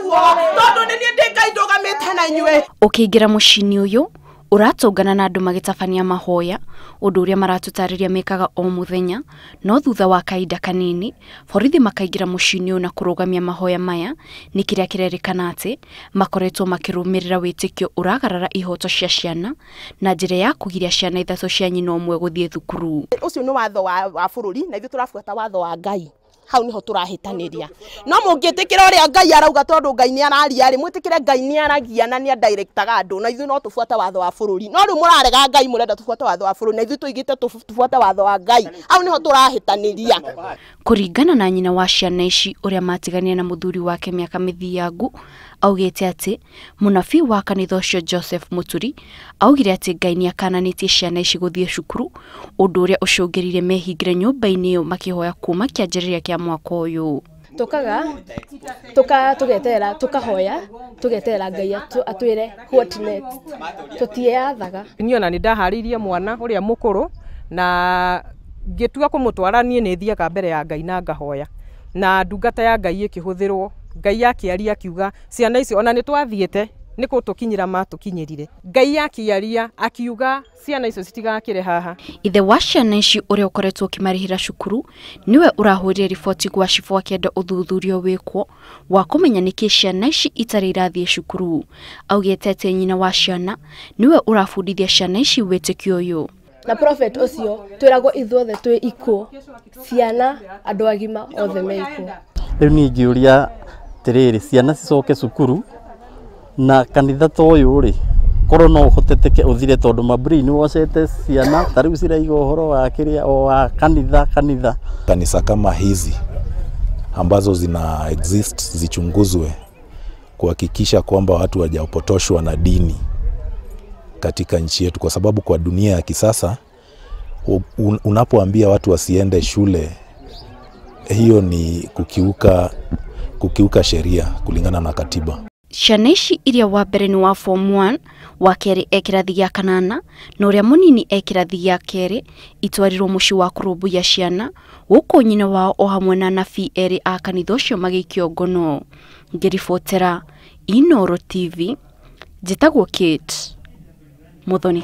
Nĩguo tondũ nĩ niĩ ndĩ Ngai ndũgamĩte na inyuĩ. Ũkĩingĩra mũciĩ-inĩ ũyũ ũratũngana na andũ magĩtabania mahoya, ũndũ ũrĩa maratũtarĩria mekaga o mũthenya, no thutha wa kahinda kanini borithi makaingĩra mũciĩ-inĩ ũyũ na kũrũgamia mahoya maya nĩ kĩrĩa kĩrerĩkana atĩ makoretwo makĩrũmĩrĩra wĩtĩkio ũragarara ihoto cia ciana na njĩra ya kũgiria ciana ithatũ cia nyina ũmwe gũthiĩ thukuru. Ũcio nĩ watho wa bũrũri na ithuĩ tũrabuata watho wa Ngai. Hau niho tũrahĩtanĩria. No mũngĩtĩkĩra ũrĩa Ngai arauga tondũ Ngai nĩ araria rĩ, mwĩtĩkĩre Ngai nĩ aragia na nĩ adirectaga andũ na ithuĩ no tũbuate watho wa bũrũri. No rĩu mũrarega Ngai mũrenda tũbuate watho wa bũrũri na ithuĩ tũigĩte tũbuate watho wa Ngai. Hau niho tũrahĩtanĩria. Kũringana na nyina wa ciana ici ũrĩa matiganire na mũthuri wake mĩaka mĩthiangu, augĩte atĩ mũnabii wa kanitha ũcio Joseph Mũturi augire atĩ Ngai nĩ akananĩtie ciana ici gũthiĩ cukuru, ũndũ ũrĩa ũcũngĩrĩire mehingĩre nyũmba-inĩ ĩyo makĩhoya kuma kĩanjĩrĩria kĩa mwaka ũyũ. Tukaga tuka tugeterera tukahoya tugeterera Ngai atwire what next, tutiyathaga. Niĩ ona nĩ ndaharĩirie mwana ũrĩa mũkũrũ na ngĩtua kũmũtwara, niĩ nĩ thiaga mbere ya Ngai na ngahoya na ndungata ya Ngai ĩkĩhũthĩrwo. Ngai akĩaria akiuga ciana icio ona nĩ twathiĩte nĩ gũtũkinyĩra matũkinyĩrire. Ngai akĩaria akiuga ciana icio citigakĩre haha. Ithe wa ciana ici ũrĩa ũkoretwo ũkĩmarĩhĩra cukuru nĩwe ũrahũrire riboti gwa cibũ akĩenda ũthuthuria wĩkwo wa kũmenya nĩkĩ ciana ici itarĩ irathiĩ cukuru. Augĩte atĩ nyina wa ciana nĩwe ũrabundithia ciana ici wĩtĩkio ũyũ. Na prophet ũcio twĩragwo ithuothe twĩ ikuũ, ciana andũ agima othe me ikuũ. Rĩu niĩ ingĩũria atĩrĩrĩ, ciana cicoke cukuru na kanitha ta ũyũ rĩ, korwo no ũhoteteke ũthire tondũ maburi nĩ wocete ciana ta rĩu ciraiga ũhoro wa kĩrĩa o wa kanitha kanitha. Kanisa kama hizi ambazo zina exist zichunguzwe kuhakikisha kwamba watu hawajapotoshwa na dini katika nchi yetu, kwa sababu kwa dunia ya kisasa unapoambia watu wasiende shule, hiyo ni kukiuka sheria kulingana na katiba. Ciana ici iria wa mbere nĩ wa form 1, wa kerĩ e kĩrathi gĩa kanana na ũrĩa mũnini e kĩrathi gĩa kerĩ itwarirwo mũciĩ wa kũrũmbũiya ciana gũkũ nyina wao o hamwe na anabii erĩ a kanitha ũcio magĩikio ngono. Ngĩribotera Inooro TV, njĩtagwo Kate Muthoni.